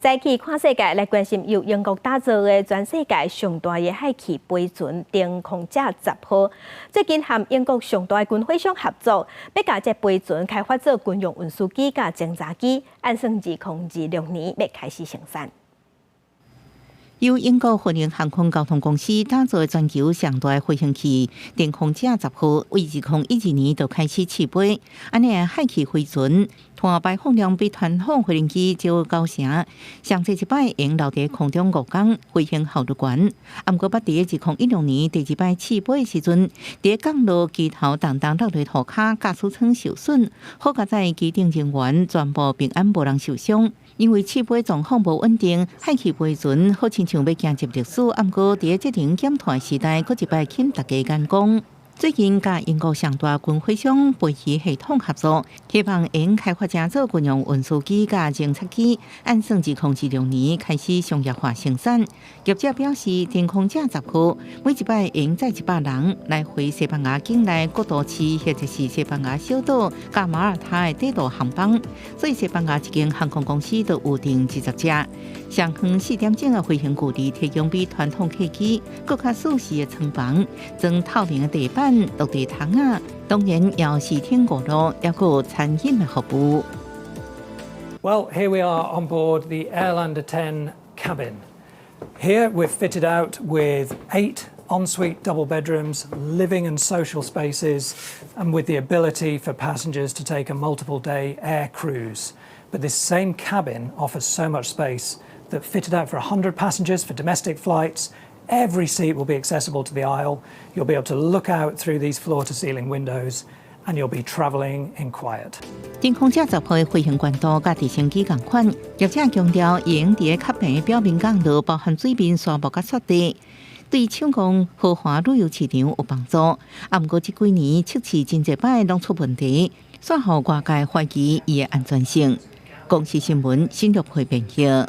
再去看世界，來關心由英國打造的全世界上大的氦氣飛船登空者十號，最近和英國上大的軍火商合作，欲共這飛船開發做軍用運輸機佮偵察機，按算2026年欲開始生產。由英國飛鷹航空交通公司打造的全球上大飛行器登空者十號，為2012年就開始試飛。按呢氦氣飛船碳排放量比傳統飛行機少九成，上濟一擺會留佇空中5工，飛行效率懸。毋過捌佇2016年第二擺試飛時陣，佇降落機頭重重落佇塗跤，駕駛艙受損，好佳哉機頂人員全部平安無人受傷。因為試飛狀況無穩定，氦氣飛船好親像欲行入歷史，毋過佇節能減碳時代，閣一擺吸引大家眼光。最近，佮英國上大軍火商飛魚系統合作，希望會開發成做軍用運輸機佮偵察機，按算2026年開始商業化生產。業者表示，登空者十號每一擺會載100人來回西班牙境內各都市或者是西班牙小島佮馬耳他的短途航班，所以西班牙一間航空公司都預訂20隻。上遠4點鐘的飛行距離，提供比傳統客機閣較舒適的艙房，裝透明的地板、落地窗仔，當然也有視聽娛樂，抑閣有餐飲的服務。 Well, here we are on board the Airlander 10 cabin. Here we're fitted out with eight ensuite double bedrooms, living and social spaces, and with the ability for passengers to take a multiple day air cruise. But this same cabin offers so much space that fitted out for 100 passengers for domestic flights, every seat will be accessible to the aisle. You'll be able to look out through these floor to ceiling windows and you'll be travelling in quiet. 登空者十號的飛行懸度佮直升機仝款，業者強調，會用佇較平的表面降落，包含水面、沙漠佮雪地，對搶攻豪華旅遊市場有幫助。啊，毋過這幾年測試真濟擺攏出問題，煞予外界懷疑伊的安全性。公視新聞新陸會編譯。